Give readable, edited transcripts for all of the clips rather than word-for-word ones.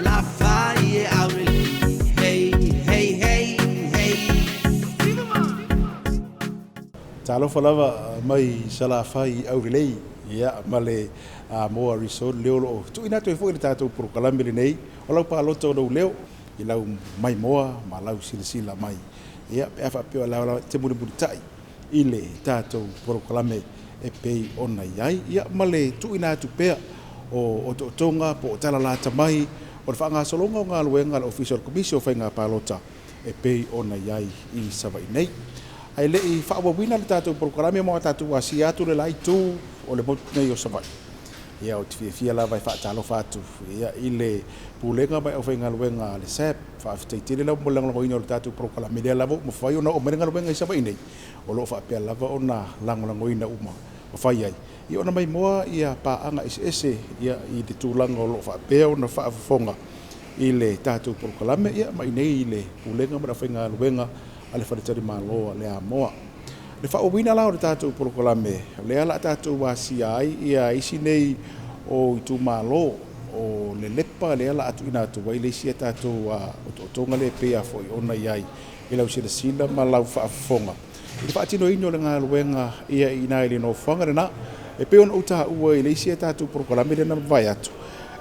Salafai e aurelei, hey, hey, hey, hey. Talofa lava mai Salafai i Aurelei, ia, ma le Amoa Resort leo o lo o tuuina atu ai foi le tatou polokalame lenei o lau palota o lou leo i lau maimoa ma lau silasila mai, ia, pe a faapea o la e te mulimulitai i le tatou polokalame e pei ona i ai, ia, ma le tuuina atu pea o otootoga po o tala lata mai o le faagasologa o galuega a le Ofisa o le Komisi o Faiga Palota e pei ona i ai i Savaii nei. Ae le i faaauauina le tatou polokalame ma tatou asia atu le la itu o le motu nei o Savaii, ia, ou te fiafia lava e faatalofa atu, ia, i le Pulega ma le aufaigaluega a le SAB. Faafetai tele lava mo le lagolagoina o le tatou polokalame, lea lava ua mafai ona oo mai le galuega i Savaii nei, o lo o faapea lava ona lagolagoina uma mafai ai, ia, ona maimoa ia paaga eseese, ia, i le tulaga o lo o faapea ona faafofoga i le tatou polokalame, ia, ma i inei i le Pulega ma le aufaigaluega a le Faletalimalo a le Amoa. Le faaauauina la o le tatou polokalame, o lea o le a tatou asia ai ia isi nei o itumalo o Lelepa, lea o le a tuuina atu ai le isi a tatou otootoga lea e pei lava foi ona i ai i lau silasila ma lau faafofoga i le faatinoina o le galuega, ia, i ina i le nofoaga lena. E pei ona ou taua i le isi a tatou polokalame lea na mavae atu,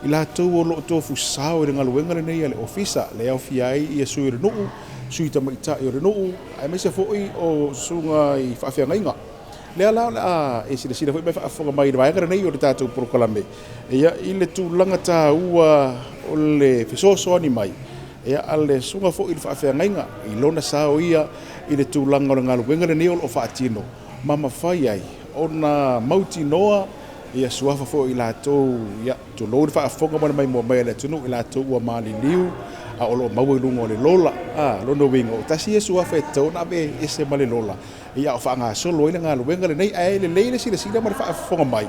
i latou o lo o tofu sao i le galuega lenei a le Ofisa, le aofia ai ia sui o le nuu, sui tamaitai o le nuu, aemaise foi o susuga i faafeagaiga. Lea la o le a e silasila foi ma e faafofoga mai i le vaega lenei o le tatou polokalame, ia, i le tulaga taua o le fesoasoani mai, ia, a le susuga foi i le faafeagaiga i lona sao ia i le tulaga o le galuega lenei o lo o faatino ma mafai ai ona mautinoa ia suafa foi i latou, ia, tulou le faafofoga ma le maimoa mai a le atunuu, i latou ua maliliu a o lo o maua i luga o le lola. A lona uiga, o tasi ia suafa e tatau ona ave ese ma le lola, ia, a o faagasolo ai le galuega lenei. Ae lelei le silasila ma le faafofoga mai,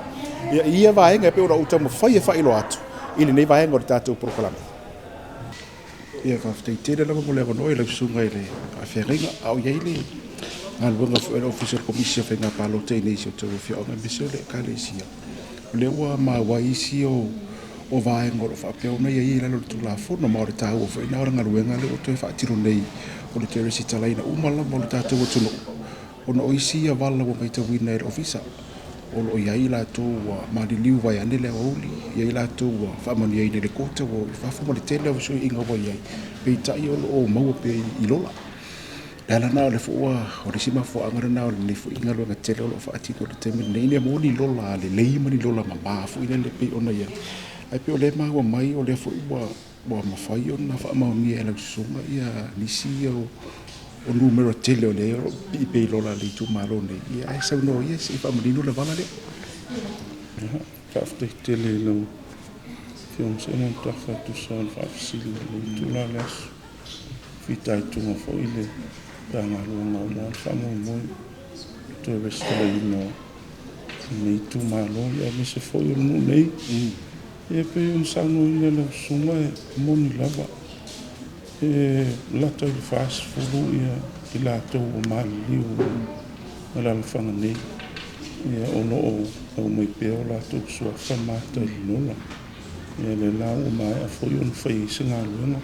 ia, i ia vaega e pei ona ou taumafai e faailoa atu i lenei vaega o le tatou polokalame. Ia, faafetai tele lava mo le avanoa i lau susuga i le faafeagaiga, a o i ai le galuega foi a le Ofisa o le Komisi o Faiga Palota i nei i si o outou afioaga, aemaise o le Ekalesia. O lea ua maua ai isi o vaega o lo o faapea ona i ai i lalo o le Tulafono, ma o le taua foi lena o le galuega lea ua toe faatino nei o le toe resitalaina uma lava o le tatou atunuu, ona o isi ia vala ua matauina e le Ofisa, o lo o i ai latou ua maliliu vaeane le aoauli, e i ai latou ua faamanuiaina i le quota ua o i fafo ma le tele o fesuiaiga ua i ai, peitai o lo o maua pea i lola. O le ala lena o lea foi ua, o le isi mafuaaga lena o lenei foi galuega tele o lo o faatino i le taimi lenei, ina ia maua ni lola lelei ma ni lola mama foi lele e pei ona i ai. Ae pei o lea e maua mai o lea foi ua mafai ona faamaonia e lau susuga ia nisi ia o numera tele o lea o lo o pipii pea i lola a le itumalo nei, ia, ae saunoa ia se i faamanino le vala lea. Faafetai tele i lau Afioga Seumanutafa e tusa o le faafesili i lenei itula o le aso. Fitaituga foi le Matagaluega aua le faamoemoe i le toe resitalaina o lenei itumalo, aemaise foi o le nuu nei. E pei ona saunoaina e lau susuga, e moni lava, e lata i le 40 i latou ua maliliu i alaalafaga nei, o lo o aumai pea o latou suafa ma ata i le lola. Ia lea la ua maea foi ona fai ai se galuega,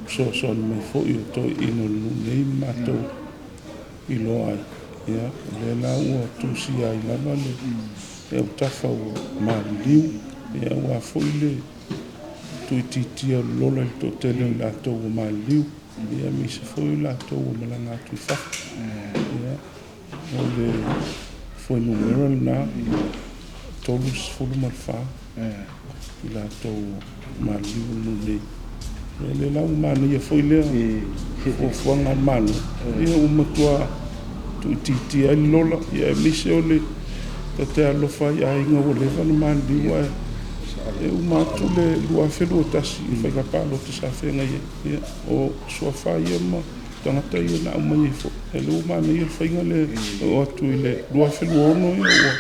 fesoasoani mai foi o toeaiina o le nuu nei ma matou iloa ai, ia, o lea la ua tusia ai lava le autafa ua maliliu, aua foi le tuuitiitia o le lola i le toatele o i latou ua maliliu, aemaise foi o i latou ua malaga atu i fafo. Ia, o le fuainumera lena, 34 i latou ua maliliu i le nuu nei. Ia lea la ua manaia foi lea fuafuaga a le Malo, ia ua matua tuuitiitia ai le lola, aemaise o le ta te alolofa lava i aiga ua leva ona maliliu, ae uma atu le 2021 i faiga palota sa feagai ai, ia, o suafa lava ia ma tagata ia na aumai ai foi. A o lea ua manaia le faiga lea e oo atu i le 2026 ua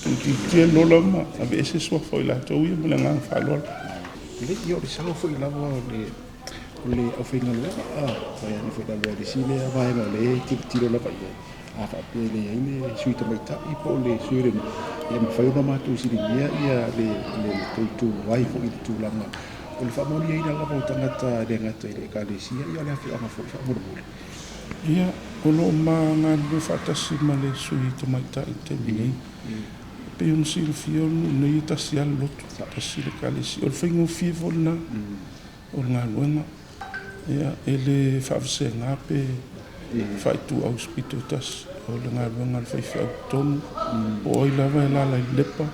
tuuitiitia le lola ma aveese suafa o i latou ia. Ma le agaga faaaloalo. Lelei, ia o le sao foi lava o le aufaigaluega, vaeane foi lava i le isi lea vaega o lea e tilotilo lava i ai, a faapea e leai le sui tamaitai po o le sui o le nuu, e mafai ona matou fesiligia le tou tu ai foi i le tulaga O le faamaoniaina lava o tagata e le gata i le Ekalesia, ia o le afioaga foi faamolemole. Ia, o lo o ma galulue faatasi ma le Sui Tamaitai i le taimi nei. E pei ona silafia o le nuu nei e tasi lava le lotu, tasi le Ekalesia. O le faigofie foi lena o le galuega. Ia, e le faavasega pe faaituau i se pito e tasi. O le galuega a le faifeau totonu, po o ai lava e alaala i Lepa,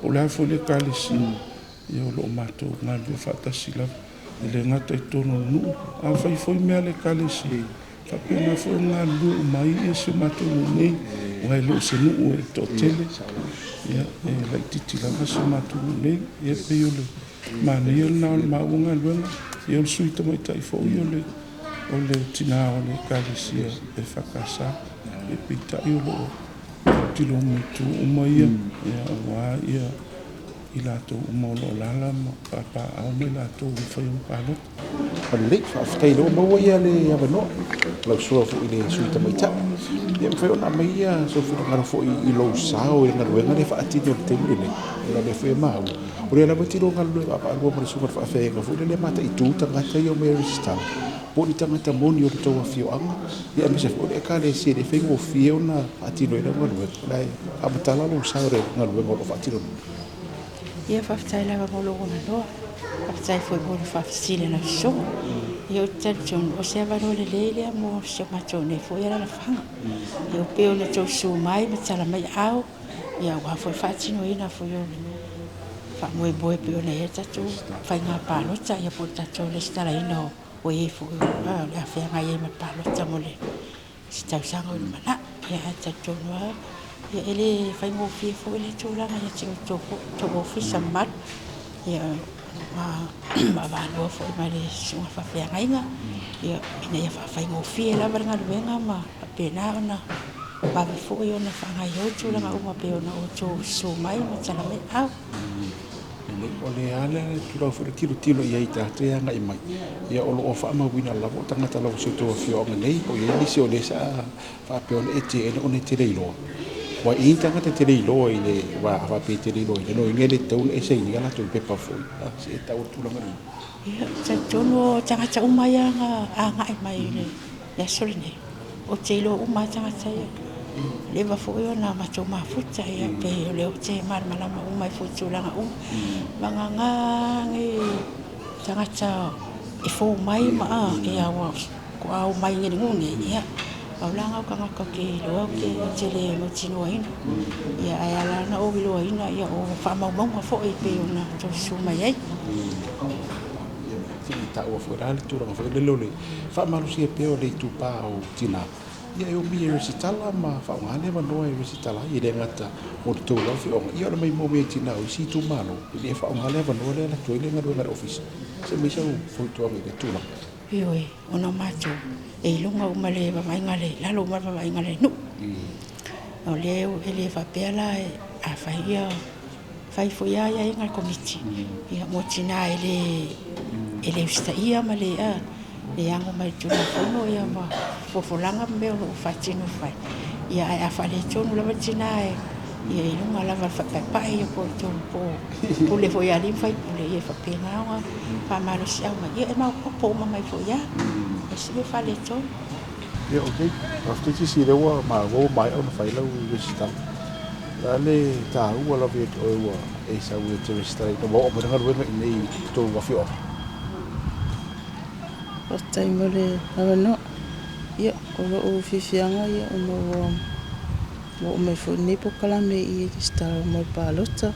po o le a foi le Ekalesia, ia o lo o matou galulue faatasi lava. E le gata i totonu o le nuu, a fai foi mea a le Ekalesia, e faapena foi ona galulue uma ai si o matou nuu nei, aua e le o se nuu e toatele, ia, e laitiiti lava si o matou nuu nei. Ia e pei o le manaia lena o le maua galuega. Ia o le Sui Tamaitai foi o le o le tina o le Ekalesia EFKS, ia peitai o lo o tilotilo uma i itu uma ia, aua i latou uma o lo o alaala ma papaaao ma i latou ua mafai ona palota. Lelei, faafetai o lea ua maua le avanoa lau susuga foi i le Sui Tamaitai. Ia mafai ona aumaia sou finagalo foi i lou sao i le galuega lea e faatino i le taimi lenei, ona o lea foi e maua, o lea lava e te lua galulue vaavaalua ma le susuga i le faafeagaiga foi lea e mataitu tagata ia e omai e resitala, po o ni tagata moni o le tou afioaga, ia aemaise foi o le Ekalesia e le faigofie ona faatino ai lau galuega. O le a faamatala lou sao i le galuega o lo o faatino nei. Ia, faafetai lava mo lou avanoa. Faafetai foi mo le faafesili a lau susuga. Ia, ou te talitonu o se avanoa lelei lea mo si o matou nei foi alaalafaga. Ia, pei ona outou susu mai ma tala mai aao, ia aua foi le faatinoina foi o le faamoemoe pei ona i ai le tatou faiga palota, ia po o le tatou resitalaina o e foi o le a feagai ai ma le palota mo le isi tausaga o lumanai. Ia, ae talitonu lava, ia e le faigofie foi lea tulaga ia te outou foi tou ofisa mamalu. Ia, ma vaavaalua foi ma le susuga i le faafeagaiga, ia, ina ia faafaigofie lava le galuega ma faapena ona vave foi ona faagaoioi tulaga uma pei ona outou susu mai ma tala mai aao. O le a le tulaga foi le tilotilo i ai i tagata ia e agai mai, ia o lo o faamauina lava o tagata lava o si o outou afioaga nei, po o i ai nisi o lea sa faapea ona e teena ona e te le iloa. Aua e i ai tagata e te le iloa i le, aua a faapea e te le iloaina, lona uiga e le tatau ona e sainia latou pepa foi, se i e taua le tulaga lena. Ia, ou te talitonu o tagata uma ia na agai mai i le aso lenei, ou te iloa uma lava tagata ia. Ua leva foi ona matou mafuta, ia pei o lea ou te malamalama uma ai foi i tulaga uma. Vagana ni tagata e fou mai ma ia ua faatoa omai i le nuu nei, ia, pau la lena o tagata ou te iloa ou te le mautinoaina. Ia, ae ala ona ou iloaina, ia o faamaumauga foi e pei ona outou susu mai ai. Ia, se i taua foi la le tulaga foi lele o le faamalosia pea o le itupa o tina, ia e omai e resitala ma faaaoga le avanoa e resitala ai, e le gata mo le tou lava afioaga, ia o le maimoa mai a tina o isi itumalo, ina ia faaaoga le avanoa lea e alu atu ai le galuega a le ofisa. Se i aumai sau fautuaga i lea tulaga. Ioe, ona o matou e i luga uma le vaavaaiga i lalo uma le vaavaaiga a le nuu. O lea e le faapea la a fai ia fai foi lava aiaiga a le Komiti mo tina e le usitaia ma le ano mai i le Tulafono ma folafolaga ma mea o lo o faatino fai. Ia, ae a faaletonu lava le tina ia i luga lava o le faapaepae po o pule foi a alii ma faipule, ia e faapena ona faamalosiau mai, ia e maopoopo uma mai foi lava. E leai se mea o faaletonu. Ia, ok. Faafetai Sisi o lea ua maua ua maea ona fai lau resitala. O le a le taua lava ia te oe ua e sau e te resitala ina ua oo mai le galuega i inei i le tou afioaga? Faafetai mo le avanoa. Ia, o lou fiafiaga ia ona ua oo mai foi lenei polokalame i resitala mo le palota.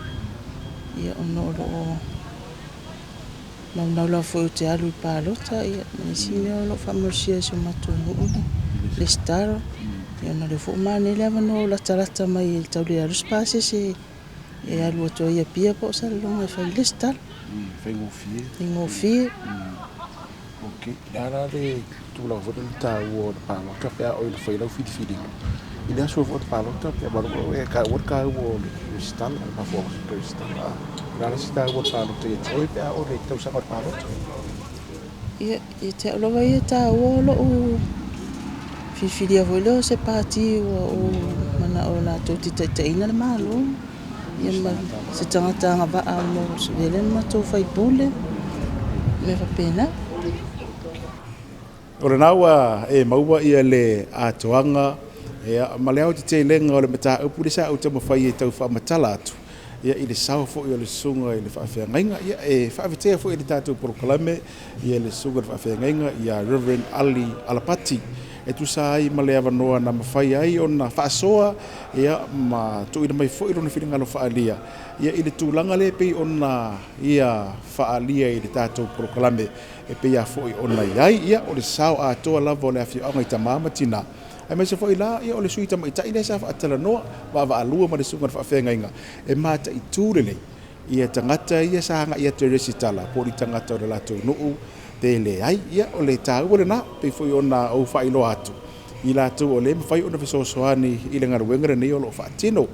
Ia, ona o lo o naunau lava foi ou te alu i le palota, ia ma nisi mea o lo o faamalosia e si o matou nuu le resitala. Ia ona o lea foi ua manaia le avanoa ua latalata mai e tau le alu se pasese e alu atu ai i Apia po o Salelologa e fai le resitala. Faigofie. Faigofie. Ok. O le a la le tulaga foi lea o le taua o le palota pe a oo ina fai lau filifiliga? I le aso foi o le palota pe a e taua le taua o le resitala, le mafuaaga foi o le resitala. O le a le isi taua o le palota ia te oe pe a oo i le tausaga o le palota? Ia, ia te au lava ia e taua o lou filifilia foi lea o se pati ua ou manao latou te taitaiina le Malo, ia ma se tagata agavaa mo se avea lea ma matou faipule. Mea faapena. O lena ua e maua ia le atoaga ia, ma le aotetelega o le mataupu lea sa ou taumafai e tau faamatala atu ia, i le sao foi o le susuga i le faafeagaiga. Ia, e faavetea foi i le tatou polokalame ia le susuga i le faafeagaiga ia Reverend Ali Alapati e tusa ai ma le avanoa na mafai ai ona faasoa ia, ma tuuina mai foi lona finagalo faaalia ia, i le tulaga lea pei ona ia faaalia i le tatou polokalame e pei lava foi ona i ai ia, o le sao atoa lava o le afioaga i tama ma tina, aemaise foi la ia, o le sui tamaitai lea sa faatalanoa vaavaalua ma le susuga i le faafeagaiga e mataitu lelei ia tagata ia sa agai atu e resitala po o ni tagata o le latou nuu pe leai. Ia, o le taua lena pei foi ona ou faailoa atu i latou o lea e mafai ona fesoasoani i le galuega lenei o lo o faatino. O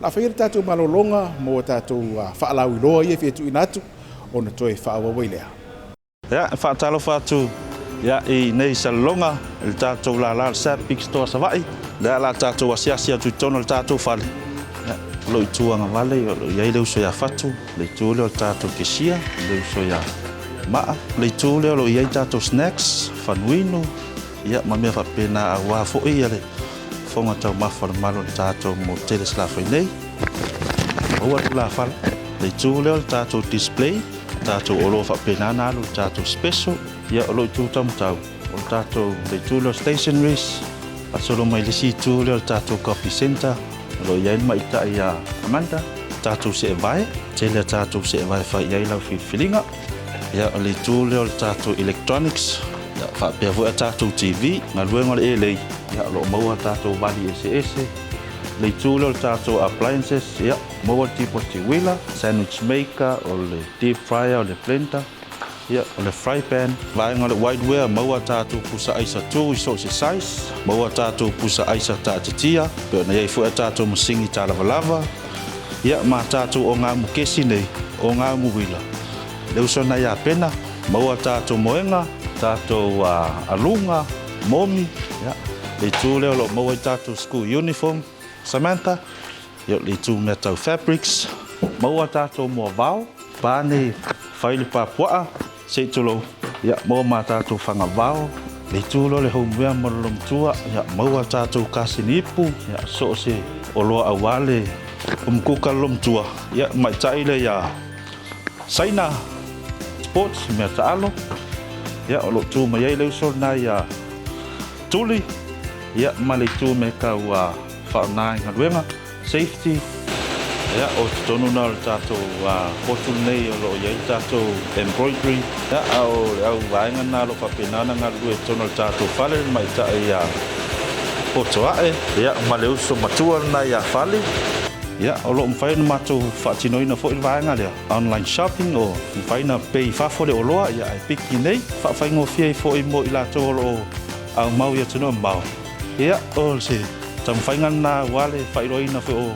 le a faia le tatou malologa mo tatou faalauiloa ia e fia tuuina atu ona toe faaauau ai lea. Ia, e faatalofa atu ia, i nei salaloga i le tatou lala o le SAP Big Store Savaii. Lea o le a tatou asiasi atu i totonu o le tatou fale. Ia, o lou itu agavale, o lo o i ai le uso ia Fatu, le itu lea o le tatou cashier, le uso ia Maa. Le itu lea o lo o i ai tatou snacks, fanuinu, ia, ma mea faapena aua foi ia le fofoga taumafa o le malu o le tatou motu tele Salafai nei. Maua tulafala. Le itu lea o le tatou display, tatou oloa faapena na alu i le tatou special. Ia, o lou itu taumatau, o le tatou le itu lea o stationaries, faasolo mai le isi itu lea o le tatou coffee center, o lo o i ai le ma'itai ia Amanda, tatou seevae, tele a tatou seevae e fai i ai lau filifiliga. Ia, o le itu lea o le tatou electronics, ia, faapea foi a tatou TV, galuega o le elei, ia, o lo o maua a tatou vali eseese. Le itu lea o le tatou appliances, ia, maua le tipoti uila, sandwich maker, o le deep fryer, o le blender, ia, o le fry pan. Vaega o le whiteware, maua tatou pusa aisa tu i so o se size, maua tatou pusa aisa taatitia, pei ona i ai foi a tatou masini talavalava, ia, ma tatou ogamu kesi nei, ogamu uila. Le uso na ia Pena, maua tatou moega, tatou aluga, momi, ia, le itu lea o lo o maua ai tatou school uniform. Samantha, ia, o le itu mea tau fabrics, maua tatou moavao, pane fai le papuaa, se i tulou, ia, maua ma tatou fagavao. Le itu lea o le homeware ma le lomatua, ia, maua tatou kasini ipu, ia, so o se oloa aua le umukuka le lomatua, ia, maitai le ia Saina Sports, mea taalo, ia, o lo o tu mai ai le uso lena ia Tuli, ia, ma le itu mea tau faaaoga i galuega, safety. Ia, o totonu na o le tatou potu lenei o lo o i ai le tatou embroidery. Ia, a o le au vaega lena o lo o faapena ona galulue i totonu o le tatou fale, le tamaitai ia Potoae, ia, ma le uso matua lena ia Fale. Ia, o lo o mafai ona matou faatinoina foi le vaega lea, online shopping, o mafai ona pay i fafo le oloa, ia, ae piki nei, faafaigofie ai foi mo i latou o lo o aumau i atunuu mamao. Ia, o se taumafaiga lena aua le faailoaina foi o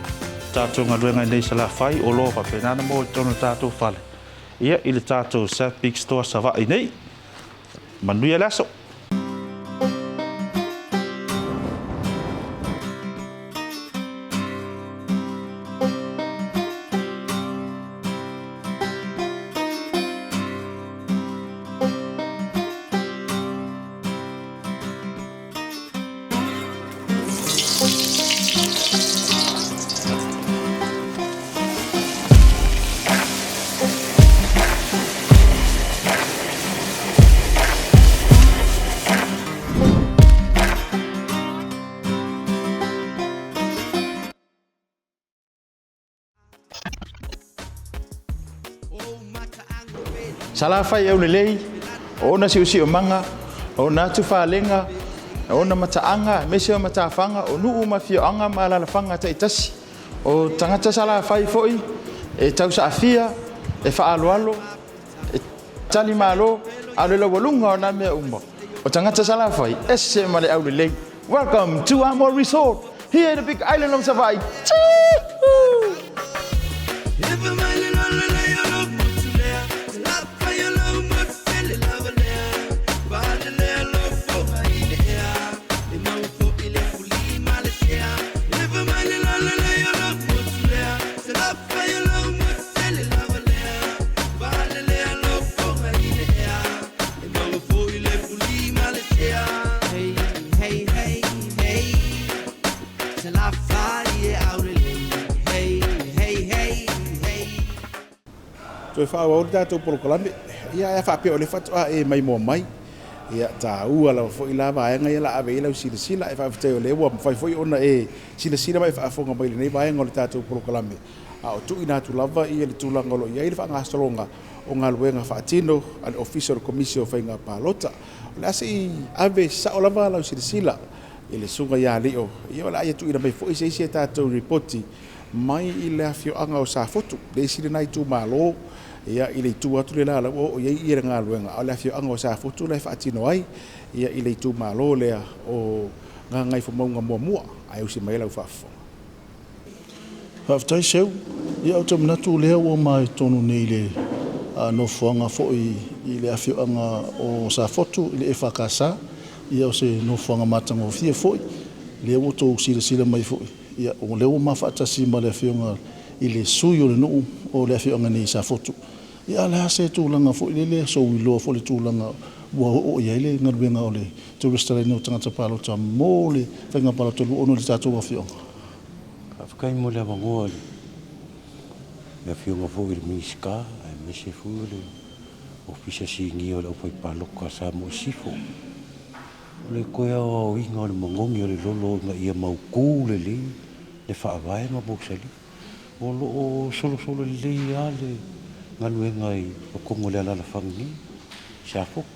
tatou galuega i nei Salafai, oloa faapena ona maua i totonu o le tatou fale, ia, i le tatou South Big Store Savaii nei. Manuia le aso! Salafai aulelei, o ona siosiomaga, o ona atufalega, o ona mataaga, aemaise o matafaga, o nuu ma afioaga ma alaalafaga taitasi. O tagata Salafai foi e tausaafia, e faaaloalo, e talimalo, a o le laualuga o na mea uma, o tagata Salafai, ese ma le aulelei. Welcome to Amoa Resort, here in the big island of Savaii. Chee-hoo! Salafai e aulelei Hey, hey, hey, hey. Toe faaauau le tatou polokalame, ia ae a faapea o lea faatoa e maimoa mai, ia taua lava foi la vaega ia la ave i ai lau silasila. Ae faafetai o lea ua mafai foi ona e silasila ma e faafofoga mai i lenei vaega o le tatou polokalame, a o tuuina atu lava ia le tulaga o lo o i ai le faagasologa o galuega faatino a le Ofisa o le Komisi o Faiga Palota. O le a se i ave sao lava lau silasila i le Susuga ia Lio, ia o le a ia tuuina mai foi se isi a tatou lipoti mai i le afioaga o Safotu, le isi lena itumalo, ia, i le itu atu le la la ua oo i ai ia le galuega, a o le afioaga o Safotu la e faatino ai, ia, i le itumalo lea o Gagaifomauga 1, ae usi mai lau faafofoga. Faafetai Seu. Ia ou te manatu o lea ua ma i totonu nei i le nofoaga foi i le afioaga o Safotu i le EFKS. Ia o se nofoaga matagofie foi. Lea ua outou silasila mai foi, ia o lea ua ma faatasi ma le afioga i le sui o le nuu o le afioaga nei i Safotu. Ia a o le a se tulaga foi lele, sou iloa foi i le tulaga ua oo i ai le galuega o le toe resitalaina o tagata palota mo le faiga palota 26 i le tatou afioaga? Faafetai mo le avanoa i le Afioga foi i le Minisita aemaise foi o le Ofisa Sinia o le Aufaipalota a Samoa i Sisifo. O le toe aoaoina o le manogi o le lolo ina ia mautu lelei le faavae ma mausali. O lo o solosolo lelei lava le galuega i totonu o le alaalafaga nei i Safotu.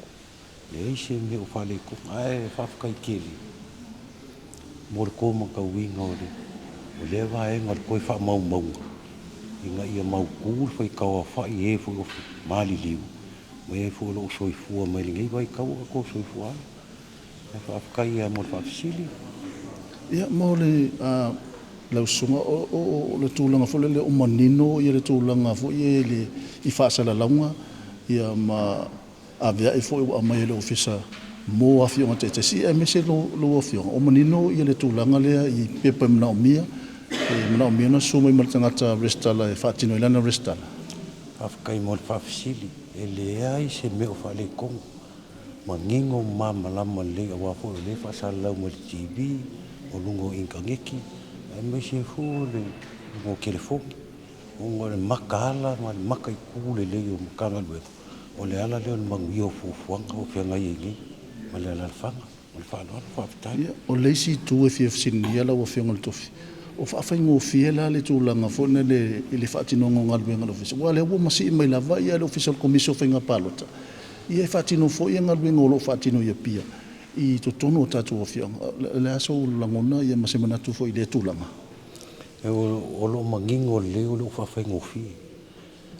Leai se mea o faaletonu, ae faafetai tele mo le toe matauina o lea vaega o le toe faamaumauga ina ia mautu le faitau aofai i e foi o maliliu ma e foi o lo o soifua mai lenei vaitau o latou soifuaga. Ae faafetai lava mo le faafesili. Ia, mo le lau susuga, o le tulaga foi lele o manino le tulaga foi i i faasalalauga ia ma avea'i foi ua aumai e le Ofisa mo afioaga taitasi, aemaise lou afioaga, o manino le tulaga lea i pepa e manaomia, e manaomia ona susu mai ma le tagata resitala e faatino ai lana resitala. Faafetai mo le faafesili. E leai se mea o faaletonu. Manino ma malamalama lelei aua foi o lea e faasalalau mai i le TV, o luga o initaneti, aemaise foi o luga o telefoni. Ona o le mataala ma le mataitu lelei o Matagaluega, o le ala lea o le manuia o fuafuaga o feagai ai nei ma le alaalafaga. Ma le faaaloalo, faafetai. Ia, o le isi itu e fia fesiligia lau Afioga i le Tofi, o faafaigofie la le tulaga foi lele i le faatinoga o galuega a le Ofisa, aua o lea ua masii mai lava le Ofisa o le Komisi o Faiga Palota, ia e faatino foi galuega o lo o faatino i Apia i totonu o tatou afioaga. O le a sou lagona ma se manatu foi i lea tulaga? O lo o manino lelei o le o faafaigofie.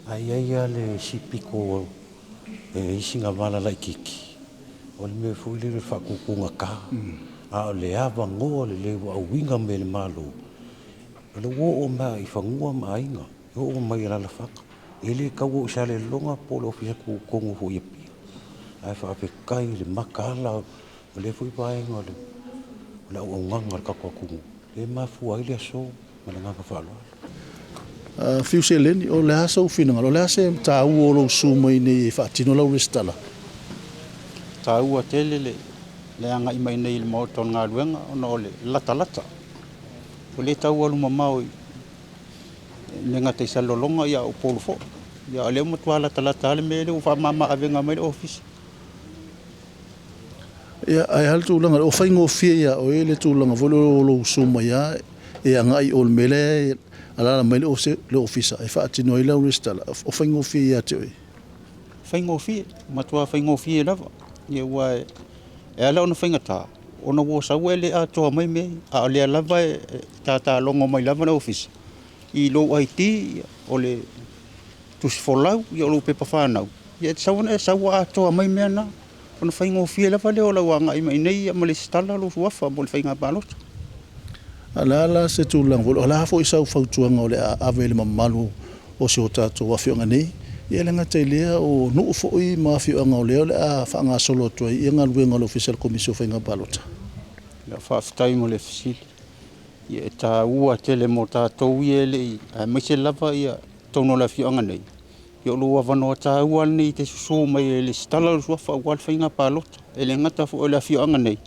Ae i ai lava le isi pito e i ai sina vala laitiiti, o le mea foi lele o le faatutugata, a o le avanoa lelei ua auina mai e le Malo, o lea ua oo mai lava i fanua ma aiga, e oo mai i alaalafaga. E le tau o i Salelologa po o le ofisa tutotonu foi i Apia. Ae faafetai i le mataala o lea foi vaega o le auaunaga a le tatou atunuu, lea e mafua ai le aso ma le agaga faaaloalo. Fiu Seleni, o le a sou finagalo, o le a se taua o lou susu mai nei e faatino lau resitala? E taua tele le agai mai nei i le maota o le galuega ona o le latalata. Ua le tau alu mamao i le gata i Salelologa a o Upolu foi. A o lea ua matua latalata lava le mea lea ua faamama avega mai le ofisa. Ia, ae a le tulaga lea? O faigofie ia oe le tulaga foi lea o lou susu mai lava e agai i o i le mea lea e alaala mai ai le ofisa e faatino ai lau resitala. O faigofie ia te oe? Faigofie, matua faigofie lava. Ia aua e ala ona faigata, ona ua sau e le atoa mai mea ia. A o lea lava e tatalogo mai lava le ofisa i lou ID, o le tusi folau, o lou pepa fanau, ia e te sau ona e sau ua atoa mai mea na. Ona faigofie lava lea o lau agai mai i inei ma resitala lou suafa mo le faiga palota. A o le a la se tulaga foi lea, o le a foi sau fautuaga o le a ave i le mamalu o si o tatou afioaga nei, ia e le gata i lea o nuu foi ma afioaga o lea o le a faagasolo atu ai galuega a le Ofisa o le Komisi o Faiga Palota? Ia, faafetai mo le fesili. Ia, e taua tele mo tatou ia e le i, aemaise lava ia totonu o le afioaga nei, ia o lou avanoa taua lenei e te susu mai e resitala lou suafa aua le faiga palota. E le gata foi o le afioaga nei,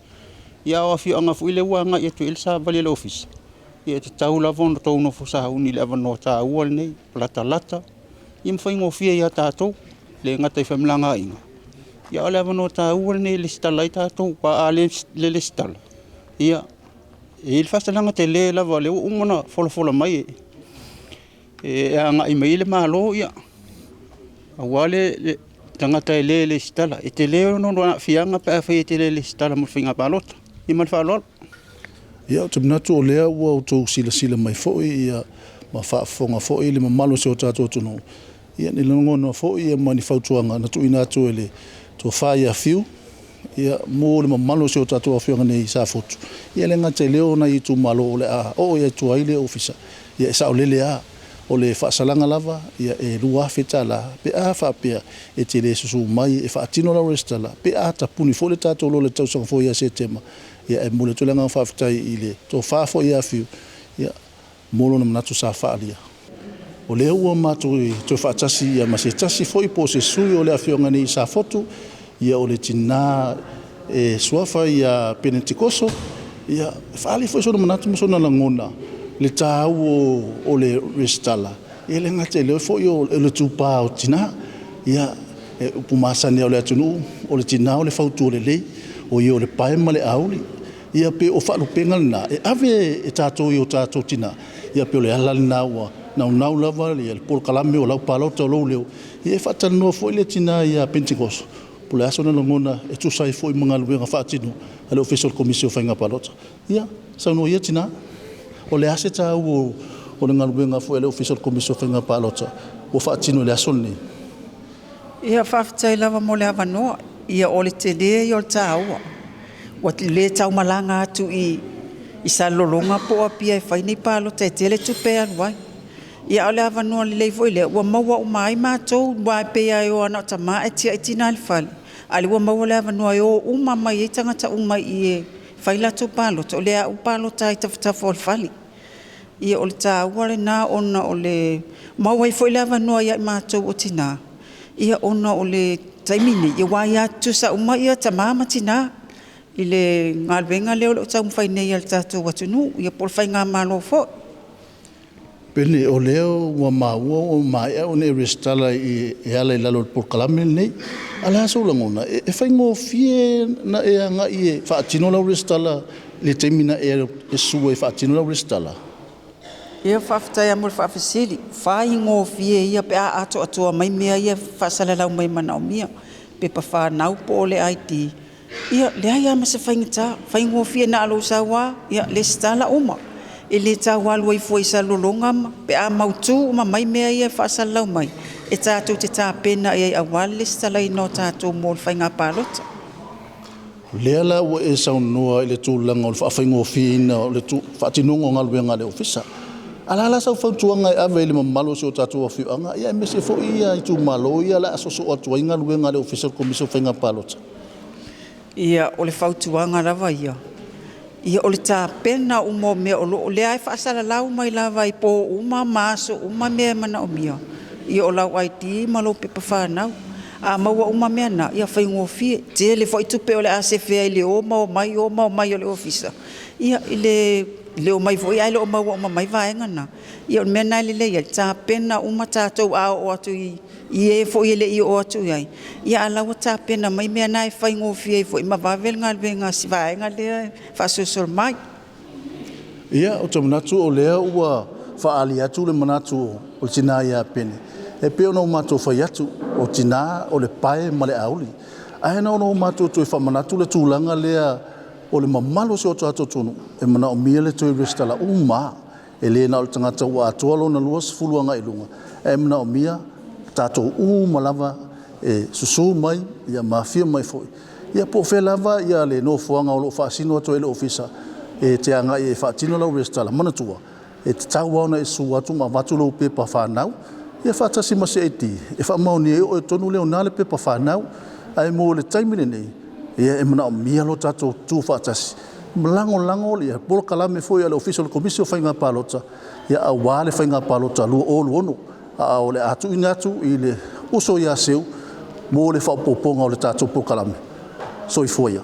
ia a o afioaga foi lea ua agai atu i ai le savali a le ofisa. Ia e tatau lava ona outou nofo sauni i le avanoa taua lenei, latalata ia ma faigofie ia tatou, e le gata i femalagaaiga, a o le avanoa taua lenei e resitala ai tatou. Aua a le resitala, ia, e i ai le faasalaga tele lava o lea ua uma ona folafola mai e agai mai i ai le Malo, aua le tagata e le resitala. E tele lona aafiaga pe afai e te le resitala mo le faiga palota. Ia ma le faaaloalo. Ia, ou te manatu o lea ua outou silasila mai foi ma faafofoga foi le mamalu o si o tatou atunuu i ni lagona foi ma ni fautuaga na tuuina atu e le Tofa ia Fiu mo le mamalu o si o tatou afioaga nei i Safotu. Ia e le gata i lea o nai itumalo o le a oo atu ai le ofisa, ia e saolele lava. O le faasalaga lava, e $2,000 pe a faapea e te le susu mai e faatino lau resitala pe a tapuni foi le tatou lola i le tausaga fou ia Setema. Ia e momoli atu le agaga faafetai i le tofa foi ia Fiu mo lona manatu sa faaalia. O lea ua matou toe faatasi ma se tasi foi po o se sui o le afioaga nei i Safotu, ia o le tina e suafa ia Penetikoso, ia e faaali foi sona manatu ma sona lagona i le taua o le resitala, e le gata i lea foi o le itupa o tina. Ia, o upu masani lava a le atunuu, o le tina o le fautua lelei, o ia o le pae ma le auli. Ia pei o faalupega na e ave e tatou i o tatou tina, ia pei o le ala lena ua naunau lava le polokalame o lau palota o lou leo, ia e faatalanoa foi le tina ia Penetikoso po o le a sona lagona e tusa ai foi ma galuega faatino a le Ofisa o le Komisi o Faiga Palota. Ia, saunoa ia tina, o le a se taua o le galuega foi a le Ofisa o le Komisi o Faiga Palota ua faatino i le aso lenei? Ia, faafetai lava mo le avanoa. Ia, o le tele ia o le taua, ua le tau malaga atu i Salelologa po o Apia e fai ni palota e tele tupe e alu ai. Ia, a o le avanoa lelei foi lea ua maua uma ai matou, aua e pei lava e o lava na o tama ae tiai tina i le fale, a o lea ua maua le avanoa e o uma mai ai tagata uma i i e fai latou palota, o lea lava ua palota ai i tafatafa o le fale. Ia, o le taua lena ona o le maua ai foi le avanoa ia i matou o tina, ona o le taimi lenei, ua aia tutusa uma tama ma tina i le galuega lea o lo o taumafai nei e le tatou atunuu po o le faigamalo foi. Pene, o lea ua maua ua maea ona e resitala e ala i lalo o le polokalame lenei. A o le a sou lagona? E faigofie ona e agai e faatino lau resitala i le taimi na e susu ai e faatino lau resitala? Ia, faafetai lava mo le faafesili. Faigofie ia pe a atoatoa mai mea ia e faasalalau mai e manaomia, pepa fanau po o le ID. Ia, leai lava ma se faigata, faigofie na o lou sau lava resitala uma. E le tau alu ai fua i Salelologa pe a mautu uma mai mea ia e faasalalau mai, e tatou te tapena i ai aua le resitalaina o tatou mo le faiga palota. O lea la ua e saunoa i le tulaga o le faafaigofieina o le faatinoga o galuega a le Ofisa. A o le a la sau fautuaga e ave i le mamalu o si o tatou afioaga, aemaise foi itumalo ia o le a soosoo atu ai galuega a le Ofisa o le Komisi o Faiga Palota? Ia, o le fautuaga lava ia, o le tapena uma o mea o lo o lea e faasalalau mai lava i po uma ma aso uma mea e manaomia, ia o lau ID ma lau pepa fanau. A maua uma mea na, ia faigofie. Tele foi tupe o le a sefe ai i le o ma omai, o ma omai o le ofisa, ia i le omai foi ae le o maua uma mai vaega na. Ia o le mea lena e lelei ai le tapena uma tatou a oo atu i e foi e le i oo atu i ai, a o la e ua tapena mai mea na e faigofie ai foi ma vave le galuega a si vaega lea e faasolosolo mai. Ia, ou te manatu o lea ua faaali atu le manatu o le tina ia Pene. E pei ona matou fai atu, o tina o le pae ma le auli. Ae na ona matou toe faamanatu le tulaga lea o le mamalu o si o tatou atunuu e manaomia le toe resitala uma lava. E le na o le tagata ua atoa lona 20 agai i luga, ae manaomia tatou uma lava e susu mai ma afio mai foi. Ia po o fea lava le nofoaga o lo o faasino atu ai le ofisa e te agai e faatino lau resitala. Manatua, e tatau lava ona e susu atu ma avatu lou pepa fanau, ia faatasi ma se ID e faamaonia ai o oe tonu lea o na le pepa fanau. Ae mo le taimi lenei, ia e manaomia lo tatou tutu faatasi ma lagolago le polokalame foi a le Ofisa o le Komisi o Faiga Palota, ia aua le Faiga Palota 2026, a o le a tuuina atu i le uso ia Seu mo le faaopoopoga o le tatou polokalame. Soifua ia.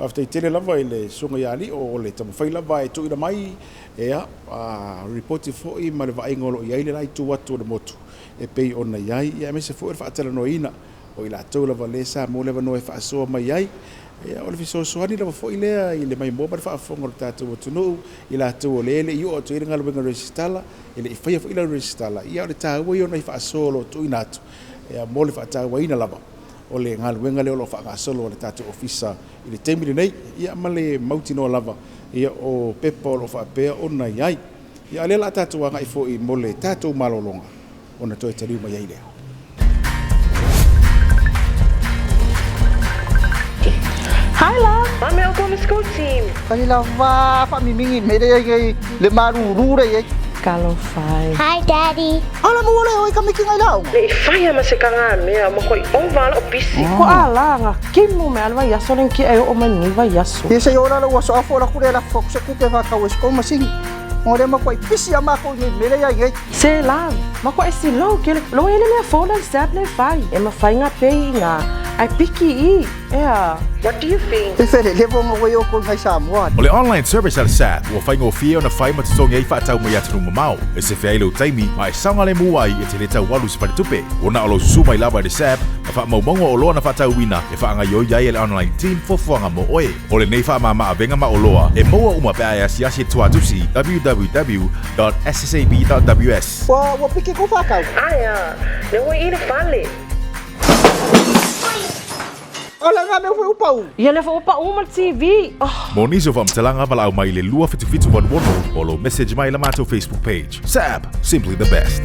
Faafetai tele lava i le Susuga ia Alio o le taumafai lava e tuuina mai ia lipoti foi ma le vaaiga o lo o i ai le la itu atu o le motu e pei ona i ai, ia aemaise foi o le faatalanoaina o i latou lava lea sa maua le avanoa e faasoa mai ai. Ia, o le fesoasoani lava foi lea i le maimoa ma le faafofoga o le tatou atunuu, i latou o lea e le i oo atu i ai le galuega resitala, e le i faia foi lau resitala, ia o le taua ia o nai faasoa o lo o tuuina atu mo le faatauaina lava o le galuega lea o lo o faagasolo a le tatou Ofisa i le taimi lenei, ia ma le mautinoa lava ia o pepa o lo o faapea ona i ai. Ia a o lea o le a tatou agai foi mo le tatou malologa ona toe taliu mai ai lea. Hi love! Mami o kona school team. Fai lava faamimigi mea lea i ai le malulu lea i ai. Talofa e. Hi daddy. Ala mo le oi ka mikinga i la aoga. Ne i faia ma se kagamea ma koi ova lo'u pisi. Ko a la nga kimu me alwa iaso len ki e o mai ni vai aso. Ia se ora la ua so afo la kule la fo se kupe fa ka wes ko masini. Mo le ma koi pisi a ma ko ni mele ia i. Se la, ma ko esi lo ke lo ele mea fo la sap le fai. E ma fai nga pe i nga ai piki i ea. What do you think? E fele le vonga wei o ko ngai Samoa. O le online service a le SAB ua faigofie ona fai ma totogi ai faatau mai atunuu mamao. E sefe ai lou taimi ma e saogalemu ai e te le tau alu i se faletupe. Ua na o lou susu mai lava i le SAB ma faamaumauga o oloa na faatauina e faagaoioi ai e le online team fuafuaga mo oe. O lenei faamama-avega ma oloa e maua uma pe a e asiasi i le tuatusi www.ssab.ws. Ua piki kou whakau. Ae a, le ua i le fale. Ola nga mea foi upau. Ia lea foi ua pau ma le TV. Oh. Mo nisi o faamatalaga valaau mai i le 27786 o lou message mai i la matou Facebook page. SAB! Simply the best.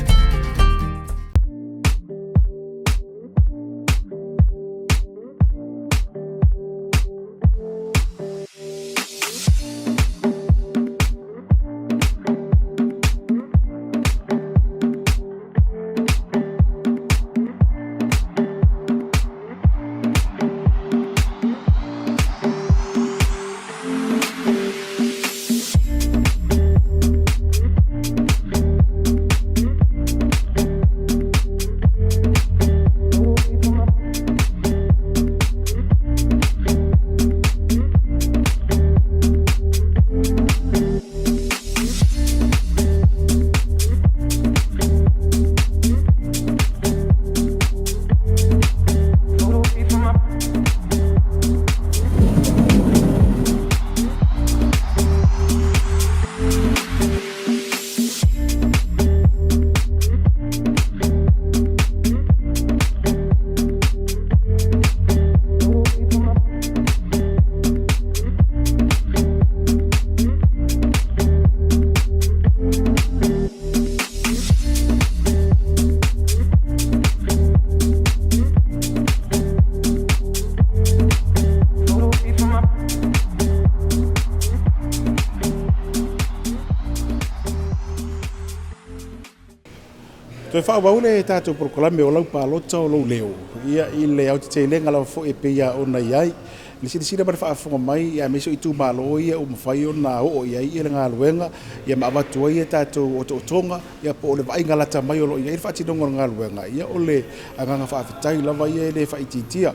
Toe faaauau le tatou polokalame o lau palota o lou leo ia i le aotetelega lava foi e pei lava ona i ai le silasila ma le faafofoga mai ia aemaise o itumalo ia ua mafai ona oo i ai le galuega ia ma avatu ai a tatou otootoga ia po o le vaaiga lata mai o lo o i ai le faatinoga o le galuega ia o le agaga faafetai lava ia e le faaitiitia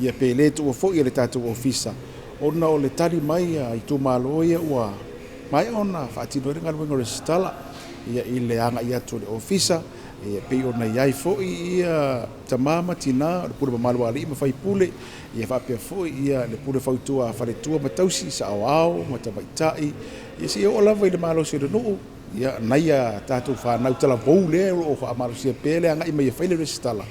ia pe le tuua foi e le tatou ofisa ona o le tali mai a itumalo ia ua maea ona faatino ai le galuega resitala ia i le agai atu o le ofisa ia pei ona i ai foi ia tama ma tina o le pule mamalu a alii ma faipule ia faapea foi ia le pule fautua a faletua ma tausi saoao ma tamaitai ia seia oo lava i le malosi o le nuu ia nai a tatou fanau talavou lea o lo o faamalosia pea le agai mai e fai le resitala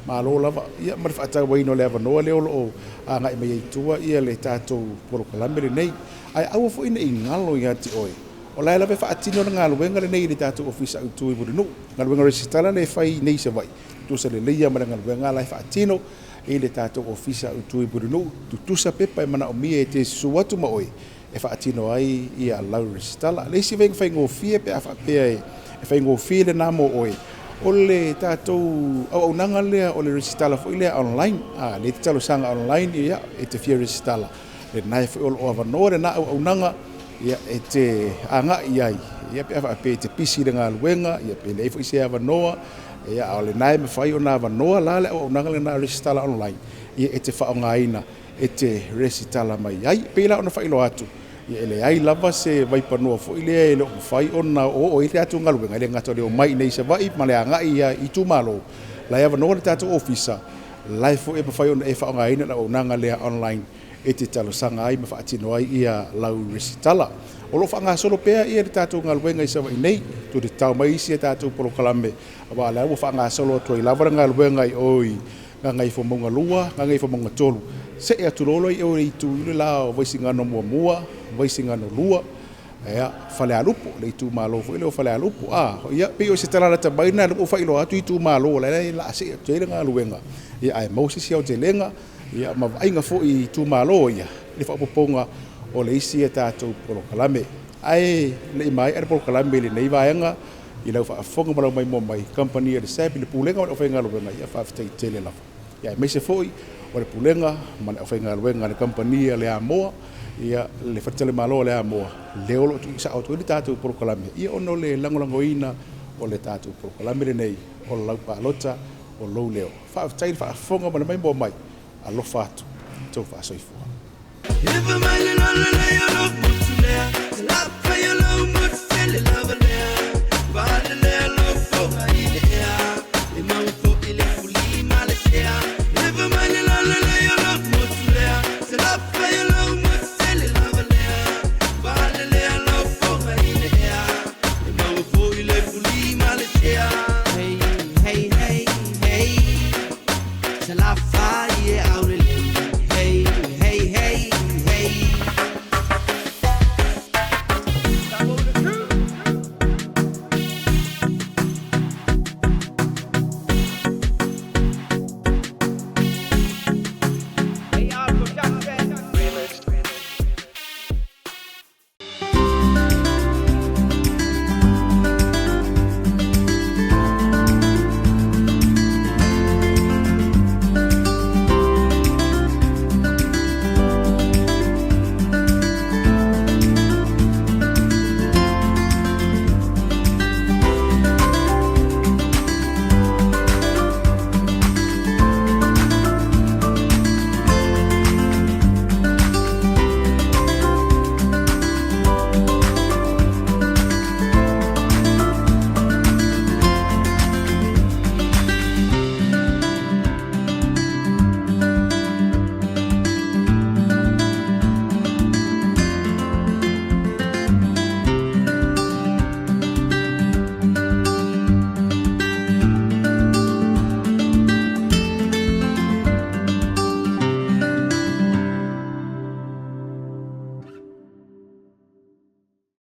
malo lava ia ma le faatauaina o le avanoa lea o lo o agai mai ai i tua ia le tatou polokalame lenei. Ae aua foi ne i galo ia te oe, o la e lava e faatino le galuega lenei i le tatou Ofisa Autu i Mulinuu. Galuega resitala lea e fai nei i Savaii, tutusa lelei lava ma le galuega la e faatino i le tatou Ofisa Autu i Mulinuu. Tutusa pepa e manaomia e te susu atu ma oe e faatino ai ia lau resitala. Le isi faiga faigofie pe a faapea e faigofie lena mo oe, o le tatou auaunaga lea o le resitala foi lea online. A lea e te talosaga online, ia, e te fia resitala, lena foi o lo o avanoa lena auaunaga ia e te agai i ai ia pe a faapea e te pisi i le galuega ia pe leai foi se avanoa ia a o lena e mafai ona avanoa la le auaunaga lena resitala online ia e te faaaogaina e te resitala mai ai. E pei la ona faailoa atu, ia e leai lava se vaipanoa foi lea e le o mafai ona oooo i ai le tatou galuega, e le gata o le omai i inei i Savaii ma le agai i itumalo, la e avanoa le tatou ofisa, la e foi e mafai ona e faaaogaina le auaunaga lea online e te talosaga ai ma faatino ai ia lau resitala. O lo o faagasolo pea ia le tatou galuega i Savaii nei, tou te tatao mai isi a tatou polokalame, aua o lea ua faagasolo atu ai lava le galuega i o i Gagaifomauga 2, Gagaifomauga 3, see atu loa i o i le itu i le la o Vaisigano 1, Vaisigano 2, ia, Falealupo, le itumalo foi lea o Falealupo. A, ia, pei o se tala lata mai lena lea ua ou faailoa atu itumalo o la e o le a see atu i ai le galuega, ia ae maua se isi aotelega, ia ma vaaiga foi i itumalo ia, i le faaopoopoga o le isi a tatou polokalame. Ae le i maea le polokalame i lenei vaega, i lau faafofoga ma lau maimoa mai, kamupani a le SABB i le Pulega ma le aufaigaluega, ia faafetai tele lava. Ia aemaise foi o le Pulega ma le aufaigaluega a le kamupani a le Amoa, ia le faletalimalo a le Amoa, lea o lo o tuusao atu ai le tatou polokalame, ia ona o le lagolagoina o le tatou polokalame lenei o lau palota, o lou leo. Faafetai le faafofoga ma le maimoa mai, alofa atu, outou faasoifua.